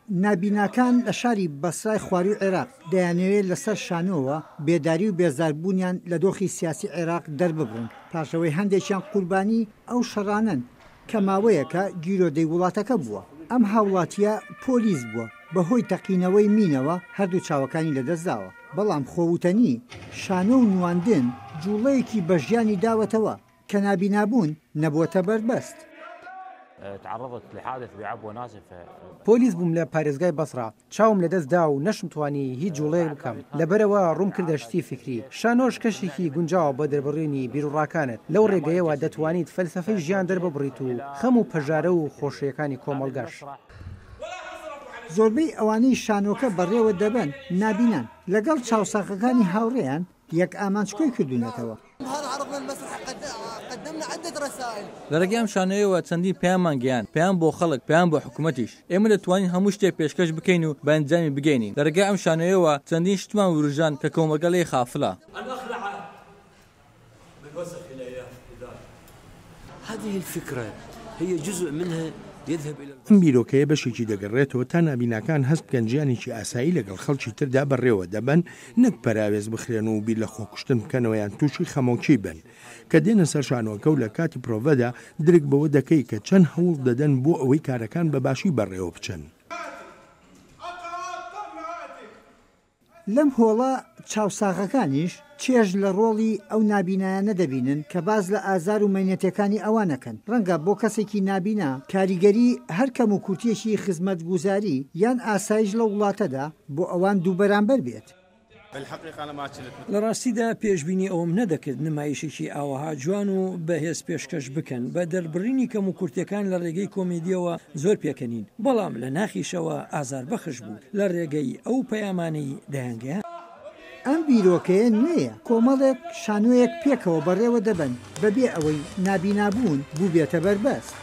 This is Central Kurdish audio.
نابیناکان لە شاری بەسرای خوارووی عێراق دەیانەوێت لەسەر شانۆوە بێداری و بێزاربوونیان لە دۆخی سیاسی عێراق دەرببڕن، پاش ئەوەی هەندێکیان قوربانی ئەو شەڕانەن کە ماوەیەکە گیرۆدەی وڵاتەکە بووە. ئەم هاوڵاتییە پۆلیس بووە، بەهۆی تەقینەوەی مینەوە هەردوو چاوەکانی لەدەستداوە، بەڵام خۆوتەنی شانۆ و نواندن جوڵەیەکی بە ژیانی داوەتەوە کە نابینابوون نەبووەتە بەربەست. پۆلیس بووم لە پارێزگای بەسڕە، چاوم لەدەست دا و نەشمتوانی هیچ جوڵەیەک بکەم، لەبەرئەوە ڕووم کردە شتی فیکری. شانۆش کەشێکی گونجاوە بۆ دەربڕینی بیروڕاکانت، لەو ڕێگەیەوە دەتوانیت فەلسەفەی ژیان دەرببڕیت و خەم و پەژارە و خۆشییەکانی کۆمەڵگەش. زۆربەی ئەوانەی شانۆکە بەڕێوە دەبەن نابینان، لەگەڵ چاوساغەکانی هاوڕێیان یەک ئامانج کۆی کردوونەتەوە. لە ڕێگەی ئەم شانۆیەوە چەندین پەیاممان گەیاند، پەیام بۆ خەڵک، پەیام بۆ حکومەتیش. ئێمە دەتوانین هەموو شتێک پێشکەش بکەین و بە ئەنجامی بگەینین. لە ڕێگای ئەم شانۆیەوە چەندین شتمان وروژاند کە کۆمەڵگە لێی خافلە. ئەم بیرۆکەیە بەشێکی دەگەڕێتەوە تا نابیناکان هەست بکەن ژیانێکی ئاسایی لەگەڵ خەڵکی تردا بەڕێوە دەبەن نەک پەراوێز بخرێن و بیر لە خۆکوشتن بکەنەوە یان تووشی خەمۆکی بن. کە دێنە سەر شانۆکە و لە کاتی پرۆڤەدا درک بەوە دەکەی کە چەند هەوڵ دەدەن بۆ ئەوەی کارەکان بە باشی بەڕێوە بچن. لەم هۆڵە چاوساغەکانیش چێژ لە ڕۆڵی ئەو نابینایانە دەبینن کە باس لە ئازار و مەینەتیەکانی ئەوان ئەکەن. ڕەنگە بۆ کەسێکی نابینا کاریگەری هەر کەموکورتیەکی خزمەتگوزاری یان ئاسایش لەو وڵاتەدا بۆ ئەوان دووبەرامبەر بێت. لە ڕاستیدا پێشبینی ئەوەم نەدەکرد نمایشێکی ئاوەها جوان و بەهێز پێشکەش بکەن، بە دەربڕینی کەموکورتیەکان لە ڕێگەی کۆمیدیەوە زۆر پێکەنین، بەڵام لە ناخیشەوە ئازاربەخش بوو لە ڕێگەی ئەو پەیامانەی دەیانگەیاند. ئەم بیرۆکەیە نوێیە، کۆمەڵێک شانۆیەک پێکەوە بەڕێوە دەبەن بەبێ ئەوەی نابینابوون بووبێتە بەربەست.